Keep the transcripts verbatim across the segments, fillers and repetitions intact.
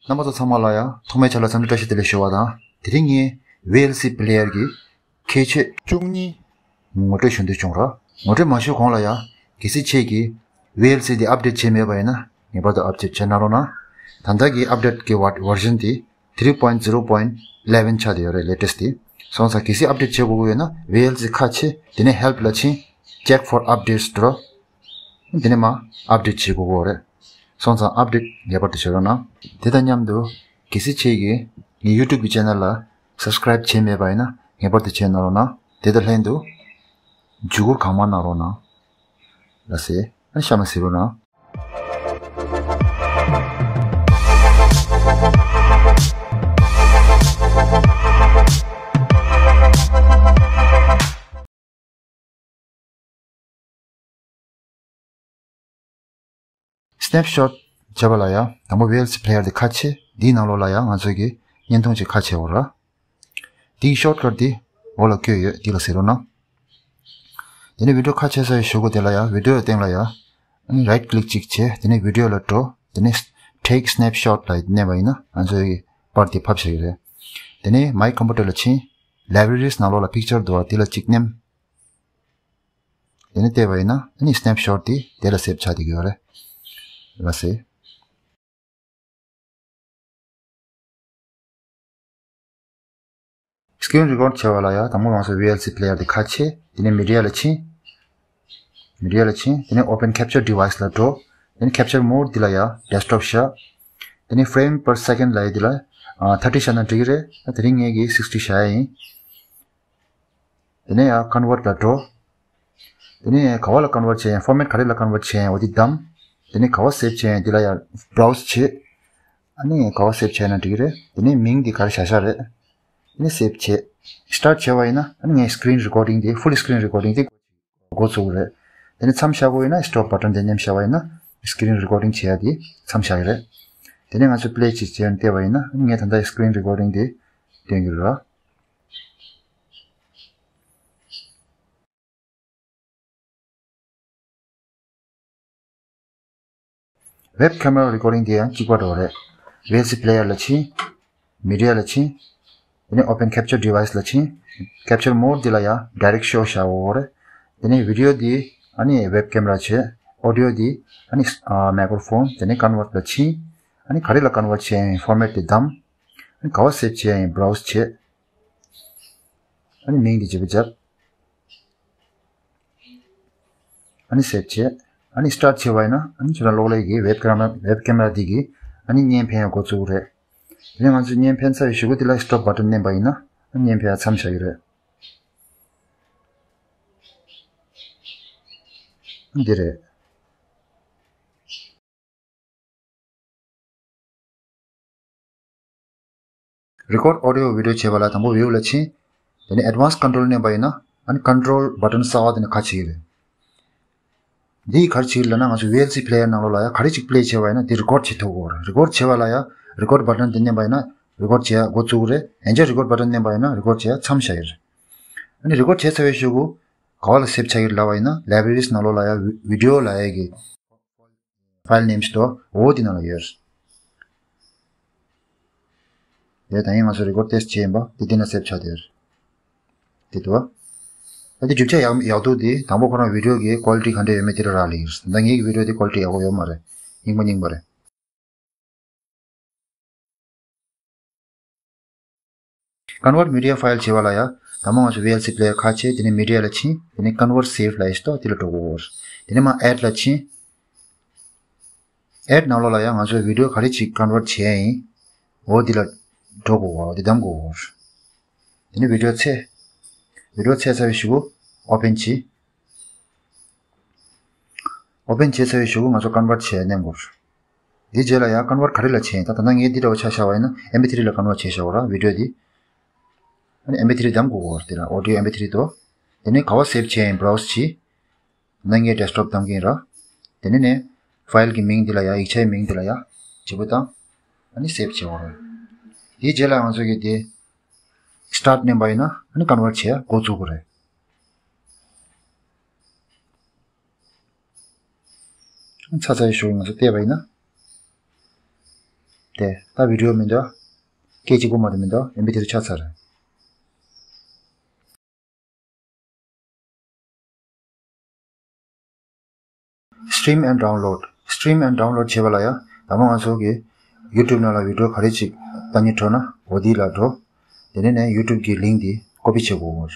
རྣམ་པ་ཚོ་ཚང་མ་ལ་ཡང་ཐོག་མའི་ཆ་ལ་འཚམས་འདྲི་བཀྲ་ཤིས་བདེ་ལེགས་ཞུ་བ་དང་། དེ་རིང་ངས་ཝི་ཨེལ་སི་པི་ལེ་ཡར་གྱི་ཁྱད་ཆོས་བཅུ་གཉིས་ངོ་སྤྲོད་ཞུ་འདོད་བྱུང་ར། ངོ་སྤྲོད་མ་ཞུ་གོང་ལ་ཡང་གལ་སྲིད་ཁྱེད་ཀྱིས་ཝི་ཨེལ་སི་དེ་ཨབ་ཌེཊ་བྱས་མེད་པ་ཡིན་ན་ངེས་པར་དུ་ཨབ་ཌེཊ་བྱས་གནང་རོགས་གནང་། ད་ལྟ་གི་ཨབ་ཌེཊ་གི་ཝར་ཝར་ཤན་དེ་three point zero point eleven ཆགས་བསྡད་ཡོད་རེད། ལེ་ཊེ་སི་ཊི་དེ། སོང་ཙང་གལ་སྲིད་ཨབ་ཌེཊ་བྱེད་དགོས་ཀྱི་ཡོད་ན་ཝི་ཨེལ་སི་ཁ་ཕྱེ། དེ་ནས་ཧེལ་པི་ལ་ཕྱིན། Check for updates འགྲོ། དེ་ནས་མར་ཨབ་ཌེཊ་བྱེད་དགོས་ཀྱི་ཡོད་རེད། སོང་ཙང་ཨབ་ཌེཊ་ངེས་པར་དུ་བྱེད་རོགས་གནང་། དེ་དང་མཉམ་དུ་གལ་སྲིད་ཁྱེད་ཀྱིས་ངའི་ཡུ་ཊུབ་ཀྱི་ཆེ་ནལ་ལ་སབ་སི་ཀེ་རེབ་བྱས་མེད་པ་ཡིན་ན་ངེས་པར་དུ་བྱས་གནང་རོགས་གནང་། དེ་དང་ལྷན་དུ་བརྒྱུད་སྐུར་གང་མང་གནང་རོགས་གནང་། ལགས་སེ། ཨ་ནི་གཤམ་ལ་གཟིགས་རོགས་གནང་། སི་ནེབ་ཤོཊ་བྱེད་པ་ལ་ཡང་དང་པོ་ཝི་ཨེལ་སི་པི་ལེ་ཡར་དེ་ཁ་ཕྱེ། འདིའི་ནང་ལོགས་ལ་ཡང་ང་ཚོ་གི་བརྙན་ཐུང་ཅིག་ཁ་ཕྱེ་འོ་ར། འདིའི་ཤོཊ་ཀཊ་འདི་འོག་ལ་བཀོད་ཡོད། འདི་ལ་གཟིགས་རོགས་གནང་། དེ་ནས་བི་ཌིའོ་ཁ་ཕྱེ་ཚར་བའི་གཞུག་གུ་དེ་ལ་ཡང་བི་ཌིའོ་སྟེང་ལ་ཡང་རའིཊ་ཀི་ལིག་ཅིག་བྱས། དེ་ནས་བི་ཌིའོ་ལ་འགྲོ། དེ་ནས་ཊེག་སི་ནེབ་ཤོཊ་ལ་མནན་པ་ཡིན་ན་ང་ཚོའི་པར་དེ་ཕབ་བཞག་གི་རེད། དེ་ནས་མའི་ཀམ་པུ་ཊར་ལ་ཕྱིན། ལའི་བྷ་རི་རིས་ནང་ལོགས་ལ་པིག་ཅར་འདུག་པ། དེ་ལ་གཅིག་མནན། དེ་ནས་བལྟས་པ་ཡིན་ན་ཨ་ནི་སི་ནེབ་ཤོཊ་དེ་དེ་ལ་སེབ་ཆགས་བསྡད་ཀྱི་ཡོད་རེད། ལགས་སེ། སི་ཀི་རིན་རི་ཀོཌ་བྱེད་པ་ལ་ཡང་དང་པོ་ང་ཚོ་ཝི་ཨེལ་སི་པི་ལེ་ཡར་དེ་ཁ་ཕྱེ། དེ་ནས་མི་ཌི་ཡ་ལ་ཕྱིན། མི་ཌི་ཡ་ལ་ཕྱིན། དེ་ནས་ཨོ་པེན་ཁེབ་ཅར་ཌི་ཝའི་སི་ལ་འགྲོ། དེ་ནས་ཁེབ་ཅར་མོཌ་འདི་ལ་ཡང་ཌེ་སི་ཊོབ་བཞག། དེ་ནས་ཕི་རེམ་པར་སེ་ཀེན་ཌ་ལ་ཡང་འདི་ལ་ཨ་ཐར་ཊི་བཞག་ན་འགྲིག་གི་རེད། ད་དེ་རིང་ངས་ཀྱིས་སིག་སི་ཊི་བཞག་ཡ་ཡིན། དེ་ནས་ཡང་ཀོན་ཝརཊ་ལ་འགྲོ། དེ་ནས་ག་བ་ལ་ཀོན་ཝརཊ་བྱས་ཡིན། ཕོར་མེཊ་ག་རེ་ལ་ཀོན་ཝརཊ་བྱས་ཡིན། འོ་དེ་བདམས། དེ་ནས་ག་བ་སེབ་བྱས་ཡིན། དེ་ལ་ཡང་བྷི་རའུ་སི་བྱེད། ཨ་ནི་ག་བ་སེབ་བྱས་ན་འགྲིག་གི་རེད། དེ་ནས་མིང་འདི་ག་རེ་བཞག་བཞག་རེད། དེ་ནས་སེབ་བྱེད། སི་ཊར་ཊི་བྱས་པ་ཡིན་ན་ཨ་ནི་ངས་སི་ཀི་རིན་རི་ཀོར་ཌིང་དེ་ཕུལ་སི་ཀི་རིན་རི་ཀོར་ཌིང་དེ་འགོ་ཚུགས་རེད། དེ་ནས་མཚམས་བཞག་དགོས་ཡིན་ན་སི་ཊོབ་བ་ཊོན་དེ་མནན་བཞག་པ་ཡིན་ན་སི་ཀི་རིན་རི་ཀོར་ཌིང་བྱེད་ཡ་དེ་མཚམས་བཞག་གི་རེད། དེ་ནས་ང་ཚོས་པི་ལེ་ཅིག་བྱས་ནས་བལྟས་པ་ཡིན་ན་ཨ་ནི་ངས་ད་ལྟ་སི་ཀི་རིན་རི་ཀོར་ཌིང་དེ་སྟོན་གྱི་རེད། ཝེབ་ཁེ་མ་ར་རི་ཀོར་ཌིང་དེ་ཡང་གཅིག་པ་འདྲ་བོ་རེད། ཝི་ཨེལ་སི་པི་ལེ་ཡར་ལ་ཕྱིན། མི་ཌི་ཡ་ལ་ཕྱིན། དེ་ནས་ཨོ་པེན་ཁེབ་ཅར་ཌི་ཝའི་སི་ལ་ཕྱིན། ཁེབ་ཅར་མོཌ་འདི་ལ་ཡང་ཌའི་རེག་ཤོ་བཞག་འོ་རེད། དེ་ནས་བི་ཌིའོ་འདི་ཨ་ནི་ཝེབ་ཁེ་མ་ར་བྱས། ཨོ་ཌིའོ་འདི་ཨ་ནི་མའི་ཀོ་རོ་ཕོན། དེ་ནས་ཀོན་ཝརཊ་ལ་ཕྱིན། ཨ་ནི་ག་རེ་ལ་ཀོན་ཝརཊ་བྱས་ཡིན་ཕོར་མེཊ་དེ་བདམས། ཨ་ནི་ག་བ་སེབ་བྱས་ཡིན་བྷི་རའུ་སི་བྱེད། ཨ་ནི་མིང་འདི་བརྗེ་པོ་བརྒྱབ། ཨ་ནི་སེབ་བྱས། ཨ་ནི་སི་ཊར་ཊི་བྱས་པ་ཡིན་ན་ཨ་ནི་ཁྱོད་རང་གློག་ཀླད་ཀྱི་ཝེབ་ཁེ་མ་ར་ཝེབ་ཁེ་མ་ར་འདི་གིས་ཨ་ནི་བརྙན་འཕེན་ཡ་འགོ་བཙུགས་རེད། དེ་ནས་ང་ཚོས་བརྙན་འཕེན་ཚར་བའི་གཞུག་གུ་དེ་ལ་སི་ཊོབ་བ་ཊོན་མནན་པ་ཡིན་ན་ཨ་ནི་བརྙན་འཕེན་ཡ་མཚམས་བཞག་གི་རེད། འདི་རེད། རི་ཀོཌ་ཨོ་ཌིའོ་བི་ཌིའོ་བྱེད་པ་ལ་དང་པོ་བིའུ་ལ་ཕྱིན། དེ་ནས་ཨེཌ་ཝན་སི་ཀོན་ཊོལ་མནན་པ་ཡིན་ན་ཨ་ནི་ཀོན་ཊོལ་བ་ཊོན་གསར་པ་དེ་ནས་ག་རེ་བྱེད་ཀྱི་རེད། འདི་ག་རེ་བྱེད་ཀྱི་རེད་ལབ་ན་ང་ཚོ་ཝི་ཨེལ་སི་པི་ལེ་ཡར་ནང་ལོགས་ལ་ཡང་ག་རེ་ཅིག་པི་ལེ་བྱེད་པ་ཡིན་ན་དེ་རི་ཀོཌ་བྱེད་ཐུབ་དགོས་རེད། རི་ཀོཌ་བྱེད་པ་ལ་ཡང་རི་ཀོཌ་བ་ཊོན་དེ་མནན་པ་ཡིན་ན་རི་ཀོཌ་བྱེད་ཡ་འགོ་བཙུགས་ཀྱི་རེད། ཡང་བསྐྱར་རི་ཀོཌ་བ་ཊོན་མནན་པ་ཡིན་ན་རི་ཀོཌ་བྱེད་ཡ་མཚམས་བཞག་གི་རེད། ཨ་ནི་རི་ཀོཌ་བྱས་ཚར་བའི་གཞུག་གུ་ག་བ་ལ་སེབ་བྱ་གི་རེད་ལབ་པ་ཡིན་ན་ལའི་བྷ་རི་རིས་ནང་ལོགས་ལ་ཡང་བི་ཌིའོ་ལབ་ཡ་གི་ཕའིལ་ནེམ་ཞིག་འདུག་འོ་དེ་ནང་ལ་ཡོད། དེ་ད་ཡིན་ང་ཚོ་རི་ཀོཌ་ཏེས་བྱས་ཡིན་པ་དེ་དེ་ན་སེབ་ཆགས་དེ་རེད། དེ་འདུག་ཨ་དེ་རྒྱུ་ཆ་ཡག་ཡག་འདུག་དེ་དང་པོ་ཁོ་རང་བི་ཌིའོ་གི་ཀོ་ལི་ཊི་ག་འདྲ་ཡོད་མེད་དེ་ར་རག་ལས་ཡིན། ད་ངེད་ཀྱི་བི་ཌིའོ་དེ་ཀོ་ལི་ཊི་ཡག་པོ་ཡོད་མ་རེད། རྙིང་པ་རྙིང་པ་རེད། Convert media file བྱེད་པ་ལ་ཡ། དང་པོ་ང་ཚོ་ཝི་ཨེལ་སི་པི་ལེ་ཡར་ཁ་ཕྱེ། དེ་ནས་མི་ཌི་ཡ་ལ་ཕྱིན། དེ་ནས་Convert Save ལབ་ཡས་ཤིག་འདུག་དེ་ལ་འགྲོ་དགོས། དེ་ནས་མར་Add ལ་ཕྱིན། Add ནང་ལོགས་ལ་ཡ་ང་ཚོས་བི་ཌིའོ་ག་རེ་ཅིག་Convert བྱས་ཡིན། འོ་འདི་ལ་འགྲོ་དགོས། འདི་བདམས་དགོས། དེ་ནས་བི་ཌིའོ་འཚོལ། བི་ཌིའོ་འཚོལ་ཚར་བའི་གཞུག་གུ་Open བྱེད། Open བྱས་ཚར་བའི་གཞུག་གུ་ང་ཚོ་Convert བྱས་མནན་དགོས། འདིའི་རྗེས་ལ་ཡང་Convert ག་རེ་ལ་བྱས་ཡིན། ད་ད་ལྟ་ངས་འདི་འདྲ་བོ་ཆ་བཞག་པ་ཡིན་ན་ཨེམ་པི་ཐི་རི་ལ་Convert བྱས་བཞག་པ་ར་བི་ཌིའོ་འདི། ཨ་ནི་ཨེམ་པི་ཐི་རི་བདམས་དགོས་གོ་དེ་ལ་Audio ཨེམ་པི་ཐི་རི་དོ། དེ་ནས་ག་བ་Save བྱས་ཡིན་Browse བྱས། ད་ངས་Desktop བདམས་ཀྱི་ཡིན་ར། དེ་ནས་ནས་File གི་མིང་འདི་ལ་ཡ་ཡིག་ཆའི་མིང་འདི་ལ་ཡ་བརྗེ་པོ་བཏང་། ཨ་ནི་Save བྱས་པ་ར། དེའི་རྗེས་ལ་ང་ཚོ་གི་དེ་Start མནན་པ་ཡིན་ན་ཨ་ནི་Convert བྱས་འགོ་བཙུགས་དགོས་རེད། ཚ་ཚ་ཡི་ཤོག་ང་ཚོ་བལྟས་པ་ཡིན་ན། དེ་ད་བི་ཌི་ཡོ་མི་འདུག་སྐད་གཅིག་པོ་མ་གཏོགས་མི་འདུག་ཨེམ་པི་ཐི་རི་ཆགས་ཚར། Stream and download. Stream and download བྱེད་པ་ལ་ཡང་ད་མ་ང་ཚོ་གི་ཡུ་ཊུབ་ནང་ལ་བི་ཌི་ཡོ་ག་རེ་ཅིག་ལྟ་སྙིང་བྲོ་ན་འོ་དེ་ལ་འགྲོ། དེ་ནས་ནས་ཡུ་ཊུབ་གི་ལིང་དེ་ཀོ་པི་བྱེད་དགོས།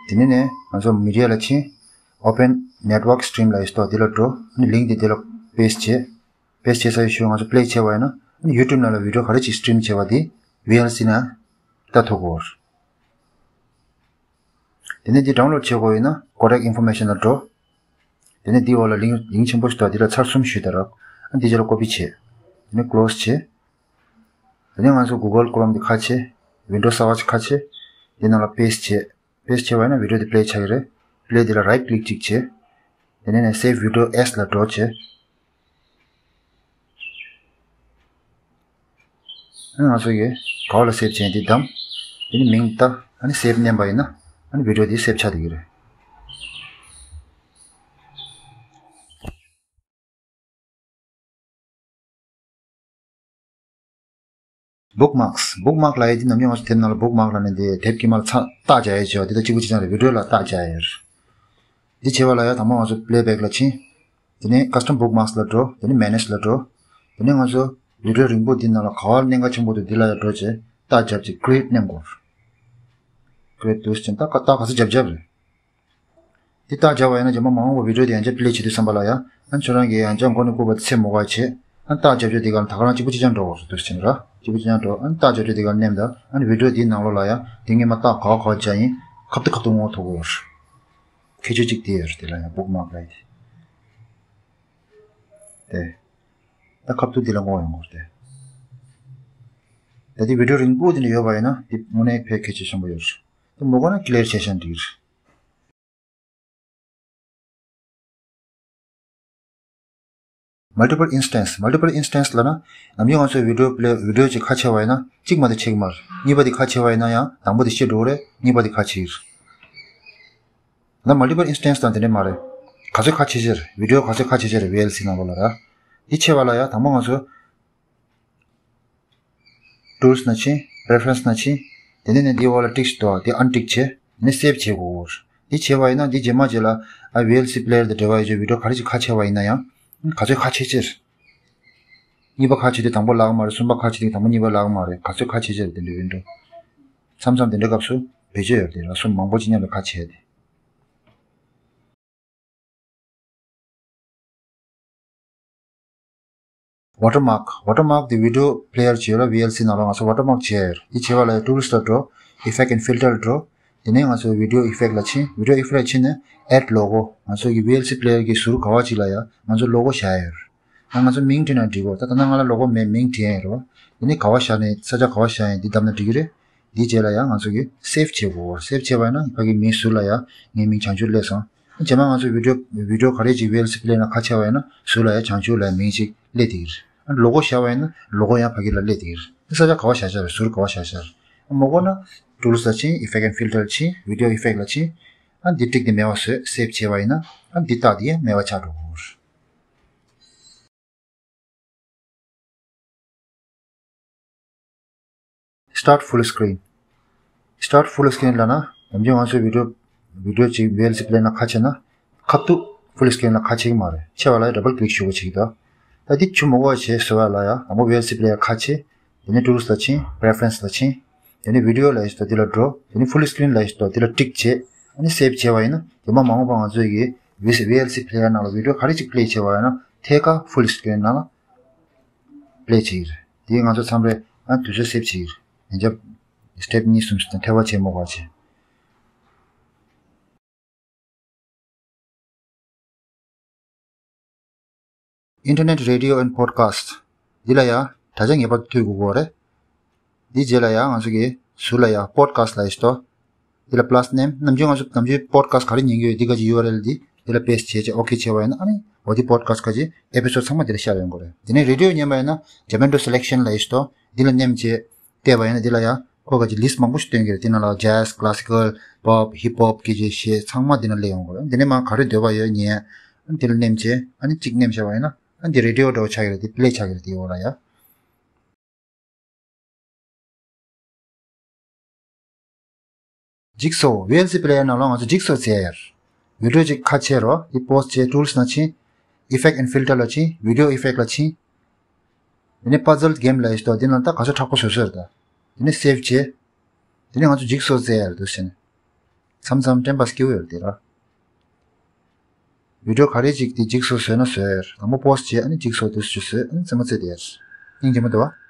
དེ་ནས་ནས་ང་ཚོ་མི་ཌི་ཡ་ལ་ཕྱིན། Open network stream ལ་ཡོད་དོ་དེ་ལ་འགྲོ། ཨ་ནི་ལིང་དེ་དེ་ལ་པེ་སི་ཊི་བྱེད། པེ་སི་ཊི་བྱས་ཚར་ཡོད་ཤོས་ང་ཚོ་པི་ལེ་བྱས་པ་ཡིན་ན་ཨ་ནི་ཡུ་ཊུབ་ནང་ལ་བི་ཌི་ཡོ་ག་རེ་ཅིག་སི་ཊིམ་བྱས་པ་དེ་ཝི་ཨེལ་སི་ནང་ལྟ་ཐུབ་གོ། དེ་ནས་འདི་ཌའུན་ལོཌ་བྱེད་དགོས་ཡིན་ན་ཀོ་རེག་ཨིན་ཕོར་མེ་ཤན་ལ་འགྲོ། དེ་ནས་འདི་འོག་ལ་ལིང་ལིང་ཆེན་པོ་ཞིག་འདུག་འདི་ལ་ཚར་གསུམ་ཞུས་ད་རག་ཨ་འདི་རྗེས་ལ་ཀོ་པི་བྱེད། དེ་ནས་ཀློ་སི་བྱེད། དེ་ནས་ང་ཚོ་གུ་གལ་ཀོ་རོམ་འདི་ཁ་ཕྱེ། ཝིན་ཌོ་གསར་པ་ཞིག་ཁ་ཕྱེ། འདི་ནང་ལ་པེ་སི་ཊི་བྱེད། པེ་སི་ཊི་བྱས་པ་ཡིན་ན་བི་ཌི་ཡོ་འདི་པི་ལེ་ཆགས་ཀྱི་རེད། པི་ལེ་འདི་ལ་རའིཊ་ཀི་ལིག་ཅིག་བྱེད། དེ་ནས་ནས་སེབ་ཝིན་ཌོ་ཨེ་སི་ལ་འགྲོ་བྱེད། ཨ་ནི་ང་ཚོ་གིས་ག་བ་ལ་སེབ་བྱས་འདི་བདམས། དེ་ནི་མིང་བཏགས། ཨ་ནི་སེབ་མནན་པ་ཡིན་ན་ཨ་ནི་བི་ཌི་ཡོ་འདི་སེབ་ཆགས་བསྡད་ཀྱི་རེད། Bookmarks. Bookmark ལབ་ཡས་འདི་ནམ་རྒྱུན་ང་ཚོ་དེབ་ནང་ལ་bookmark ལབ་ནས་འདི་དེབ་དཀྱིལ་མ་ལ་ཚ་རྟགས་རྒྱག་ཡས་བྱས་པ་འདི་ད་གཅིག་པུ་གཅིག་རྐྱང་རེད། བི་ཌི་ཡོ་ལ་རྟགས་རྒྱག་ཡས་རེད། འདི་བྱེད་པ་ལ་ཡང་དང་པོ་ང་ཚོ་པི་ལེ་བེག་ལ་ཕྱིན། དེ་ནས་Custom Bookmarks ལ་འགྲོ། དེ་ནས་Manage ལ་འགྲོ། དེ་ནས་ང་ཚོ་བི་ཌི་ཡོ་རིང་པོ་འདི་ནང་ལ་ག་བར་གནད་འགག་ཆེན་པོ་འདུག་འདི་ལ་ཡང་འགྲོ་བྱས་རྟགས་རྒྱབ་བྱས་Create མནན་དགོས། Create འདུག་ཟེར་ན་ད་ག་ད་ག་ཚོད་རྒྱབ་རྒྱབ་རེད། འདི་རྟགས་རྒྱབ་པ་ཡིན་ན་རྗེས་མ་མ་འོངས་པ་བི་ཌི་ཡོ་དེ་ཡང་བསྐྱར་པི་ལེ་བྱེད་དུས་ཙམ་པ་ལ་ཡང་ཨ་ཁྱོད་རང་གིས་ཡང་བསྐྱར་མགོ་ནས་བསྐུར་བ་དེ་ཚེ་མོ་ག་བྱེད། ཨ་རྟགས་རྒྱབ་ཕྱོགས་དེ་ག་ལ་ད་ག་རང་གཅིག་པུ་གཅིག་རྐྱང་འགྲོ་བར་འདུག་ཟེར་ན་ར་གཅིག་པུ་གཅིག་རྐྱང་འགྲོ། ཨ་རྟགས་རྒྱབ་ཕྱོགས་དེ་ག་ལ་མནན་ད་ཨ་ནི་བི་ཌི་ཡོ་དེའི་ནང་ལོགས་ལ་ཡང་དེ་སྔོན་མ་རྟགས་ག་བ་ག་བ་རྒྱག་ཡིན་ཁ་ཐུག་ཁ་ཐུག་ངོ་ཐུག་གོ། ཁྱད་ཆོས་གཅིག་དེ་ཡོད་རེད། དེ་ལ་ཡང་Bookmark ལབ་ཡས་དེ། དེ། ད་ཁ་ཐུག་འདི་ལ་ངོ་ཡོང་གི་རེད། ད་དེ་བི་ཌི་ཡོ་རིང་པོ་དེ་འདྲ་ཡོད་པ་ཡིན་ན་དེ་དངོས་གནས་ཕལ་གལ་ཆེ་ཆེན་པོ་ཡོད་རེད། དེ་མོ་གོ་ན་ཀི་ལི་ཡར་བྱས་ཤིང་འགྲིག་རེད། Multiple instance. Multiple instance ལབ་ན་ནམ་རྒྱུན་ང་ཚོས་བི་ཌི་ཡོ་པི་ལེ་བི་ཌི་ཡོ་ཅིག་ཁ་ཕྱེ་བ་ཡིན་ན་གཅིག་མ་གཏོགས་ཕྱེ་གི་མ་རེད། གཉིས་པ་དེ་ཁ་ཕྱེ་བ་ཡིན་ན་ཡང་དང་པོ་དེ་ཕྱེ་འགྲོ་གི་རེད། གཉིས་པ་དེ་ཁ་ཕྱེ་གི་རེད། ད་Multiple instance དང་དེ་འདྲ་མ་རེད། ག་ཚོད་ཁ་ཕྱེ་ཕྱེ་རེད། བི་ཌི་ཡོ་ག་ཚོད་ཁ་ཕྱེ་ཕྱེ་རེད། ཝི་ཨེལ་སི་ནང་ལོགས་ལ་ར། དེ་ཕྱེ་བ་ལ་ཡང་དང་པོ་ང་ཚོ་Tools ནང་ཕྱིན། Preference ནང་ཕྱིན། དེ་ནས་ནས་འདིའི་འོག་ལ་ཊིག་ཞིག་འདུག་དེ་ཨན་ཊིག་བྱས། དེ་ནས་སེབ་བྱེད་དགོས། དེ་བྱས་པ་ཡིན་ན་འདི་རྗེས་མ་རྗེས་ལ་ཨ་ཝི་ཨེལ་སི་པི་ལེ་ཡར་དང་འབྲེལ་བ་ཡོད་ཆོག་བི་ཌི་ཡོ་ག་རེ་ཞིག་ཁ་ཕྱེ་བ་ཡིན་ན་ཡང་ག་ཚོད་ཁ་ཕྱེ་ཕྱེ་རེད། གཉིས་པ་ཁ་ཕྱེ་དུས་དང་པོ་ལག་མ་རེད། གསུམ་པ་ཁ་ཕྱེ་དུས་དང་པོ་གཉིས་པ་ལག་མ་རེད། ག་ཚོད་ཁ་ཕྱེ་ཕྱེ་རེད། དེ་འདྲའི་ཝིན་ཌོ་མཚམས་མཚམས་དེ་འདྲའི་སྐབས་སུ་བེད་སྤྱོད་ཡོད་རེད། ར་གསུམ་མང་པོ་ཅིག་མཉམ་དུ་ཁ་ཕྱེ་དེ། Watermark. Watermark དེ་བི་ཌི་ཡོ་པི་ལེ་ཡར་བྱས་ལ་ཝི་ཨེལ་སི་ནང་ལ་ང་ཚོ་ཝ་ཊར་མཱག་བྱས་ཡོད། དེ་བྱས་པ་ལ་ཡ་Tools ལ་འགྲོ། Effect and Filter ལ་འགྲོ། དེ་ནས་ང་ཚོ་Video Effect ལ་ཕྱིན། Video Effect ལ་ཕྱིན་ནས་Add Logo ང་ཚོ་གི་ཝི་ཨེལ་སི་པི་ལེ་ཡར་གི་ཟུར་ག་བ་ཅིག་ལ་ཡ་ང་ཚོ་ལོ་གོ་བཞག་ཡོད། ད་ང་ཚོ་མིང་བྲིས་ན་འགྲིག་གོ། ད་ད་ནང་ང་ལ་ལོ་གོ་མེད། མིང་བྲིས་ཡ་ཡིན་རོ། དེ་ནས་ག་བ་བཞག་ནས་ས་ཆ་ག་བ་བཞག་ཡིན་འདི་བདམས་ན་འགྲིག་གི་རེད། འདིའི་རྗེས་ལ་ཡང་ང་ཚོ་གིས་སེབ་བྱེད་དགོས། སེབ་བྱས་པ་ཡིན་ན་ཕ་གི་མིང་ཟུར་ལ་ཡང་ངའི་མིང་བྱང་ཆུབ་སླེབས་སོང་། རྗེས་མ་ང་ཚོ་བི་ཌི་ཡོ་བི་ཌི་ཡོ་ག་རེ་ཅིག་ཝི་ཨེལ་སི་པི་ལེ་ཡར་ནང་ཁ་ཕྱེ་བ་ཡིན་ན་ཟུར་ལ་ཡང་བྱང་ཆུབ་ལ་མིང་ཅིག་སླེབས་བསྡད་ཀྱི་རེད། ལོ་གོ་བཞག་པ་ཡིན་ན་ལོ་གོ་ཡང་ཕ་གི་ལ་སླེབས་བསྡད་ཀྱི་རེད། འདི་ས་ཆ་ག་བ་བཞག་བཞག་རེད། ཟུར་ག་བ་བཞག་བཞག་རེད། མོ་གོ་ན་Tools ལ་ཕྱིན། Effect and Filter ལ་ཕྱིན། Video Effect ལ་ཕྱིན། ཨ་འདི་ཊིག་དེ་མེད་པ་བཟོས། སེབ་བྱས་པ་ཡིན་ན་ཨ་འདི་རྟགས་དེ་ཡང་མེད་པ་ཆགས་འགྲོ་གི་རེད། Start full screen. Start full screen ལབ་ན་ནམ་རྒྱུན་ང་ཚོས་བི་ཌི་ཡོ་བི་ཌི་ཡོ་ཅིག་ཝི་ཨེལ་སི་པི་ལེ་ཡར་ནང་ཁ་ཕྱེ་ན་ཁ་ཐུག་ཕུལ་སི་ཀི་རིན་ལ་ཁ་ཕྱེ་གི་མ་རེད། ཕྱེ་བ་ལ་ཌབ་བལ་ཀི་ལིག་ཞུ་དགོས་བྱེད་ཀྱི་འདུག་ད་འདི་བྱེད་མི་དགོས་བྱས་བཟོ་བ་ལ་ཡ་དང་པོ་ཝི་ཨེལ་སི་པི་ལེ་ཡར་ཁ་ཕྱེ། དེ་ནས་ཊུལ་སི་ལ་ཕྱིན། པི་རེ་ཕ་རེན་སི་ལ་ཕྱིན། དེ་ནས་བི་ཌི་ཡོ་ལབ་ཡས་ཞིག་འདུག་འདི་ལ་འགྲོ། དེ་ནས་ཕུལ་སི་ཀི་རིན་ལབ་ཡས་ཞིག་འདུག་འདི་ལ་ཊིག་བྱེད། ཨ་ནི་སེབ་བྱས་པ་ཡིན་ན་རྗེས་མ་མ་འོངས་པ་ང་ཚོས་ཀྱི་ཝི་ཝི་ཨེལ་སི་པི་ལེ་ཡར་ནང་ལ་བི་ཌི་ཡོ་ག་རེ་ཅིག་པི་ལེ་བྱས་པ་ཡིན་ན་ཐད་ཀར་ཕུལ་སི་ཀི་རིན་ནང་ལ་པི་ལེ་བྱེད་ཀྱི་རེད། དེ་ང་ཚོ་མཚམས་རེ་ཨ་དུས་ཚོད་སེབ་བྱེད་ཀྱི་རེད། ཡང་བསྐྱར་སི་ཊེབ་གཉིས་གསུམ་ཞིག་དང་ཐེ་བ་བྱེད་མི་དགོས་བྱས། Internet Radio and Podcast འདི་ལ་ཡང་དྲ་རྒྱ་ངེས་པར་དུ་མཐུད་དགོས་ཀྱི་རེད། འདིའི་རྗེས་ལ་ཡང་ང་ཚོ་གི་ཟུར་ལ་ཡང་པོ་ཌི་ཁ་སི་ཊི་ལབ་ཡས་ཞིག་འདུག་འདི་ལ་པི་ལ་སི་མནན། ནམ་རྒྱུན་ང་ཚོ་ནམ་རྒྱུན་པོ་ཌི་ཁ་སི་ཊི་ག་རེ་ཉན་གྱི་ཡོད་འདི་ག་གི་ཡུ་ཨར་ཨེལ་འདི་འདི་ལ་པེ་སི་ཊི་བྱས་བྱས་ཨོ་ཁེ་བྱས་པ་ཡིན་ན་ཨ་ནི་འོ་འདི་པོ་ཌི་ཁ་སི་ཊི་ག་གི་ཨེ་པི་སོ་ཌི་ཚང་མ་འདི་ལ་ཤར་ཡོང་གི་རེད། དེ་ནས་རེ་ཌི་ཡོ་ཉན་པ་ཡིན་ན་ཇ་མེན་ཊོ་སི་ལེག་ཤན་ལབ་ཡས་ཞིག་འདུག་འདི་ལ་མནན་བྱས་བལྟས་པ་ཡིན་ན་འདི་ལ་ཡང་ཁོ་ག་གི་ལིས་ཊི་མང་པོ་ཞིག་སྟོན་གྱི་རེད། དེ་ནང་ལ་ཇེ་ཛི། ཀ་ལ་སི་ཀལ། པོབ། ཧིབ་ཧོབ་སྐད་ཆ་བཤད་ཚང་མ་འདི་ནང་སླེབས་ཡོང་གི་རེད། འདི་ནས་མར་ག་རེ་འདོད་པ་ཡོད་ཉན། ཨ་ནི་འདི་ལ་མནན་བྱས་ཨ་ནི་གཅིག་མནན་བཞག་པ་ཡིན་ན་ ཨ་འདི་རེ་ཌི་ཡོ་འདྲ་བོ་ཆགས་ཀྱི་རེད། འདི་པི་ལེ་ཆགས་ཀྱི་རེད། འདི་འོག་ལ་ཡ། Jigsaw། བྷི་ཨེལ་སི་པི་ལེ་ཡར་ནང་ལོགས་ང་ཚོ་ཇིག་སོ་རྩེ་ཡ་ཡར། བི་ཌི་ཡོ་ཅིག་ཁ་ཕྱེ་རོགས། འདི་པོ་སི་ཊི་བྱས། ཊུལ་སི་ནང་ཕྱིན། Effect and Filter ལ་ཕྱིན། Video Effect ལ་ཕྱིན། དེ་ནས་Puzzle Game ལབ་ཡས་ཤིག་འདུག་འདི་ནང་ད་ག་ཚོད་མཁྲེགས་པོ་བཟོས་བཟོས་རེད་ད། དེ་ནས་སེབ་བྱས། དེ་ནས་ང་ཚོ་ཇིག་སོ་རྩེ་ཡ་ཡར་འདུག་ཟེར་ནས། མཚམས་མཚམས་དྲན་པ་སྐྱིད་པོ་ཡོད་རེད་དེ་ར། བི་ཌི་ཡོ་ག་རེ་ཅིག་དེ་ཇིག་སོ་བཟོས་ན་བཟོས་ཡ་ཡར། དང་པོ་པོ་སི་ཊི་བྱས། ཨ་ནི་ཇིག་སོ་དེ་ཚོ་བཟོས། ཨ་ནི་རྩེད་མོ་རྩེ་བསྡད་ཡ་ཡར། སྙིང་རྗེ་མོ་འདུག་བ།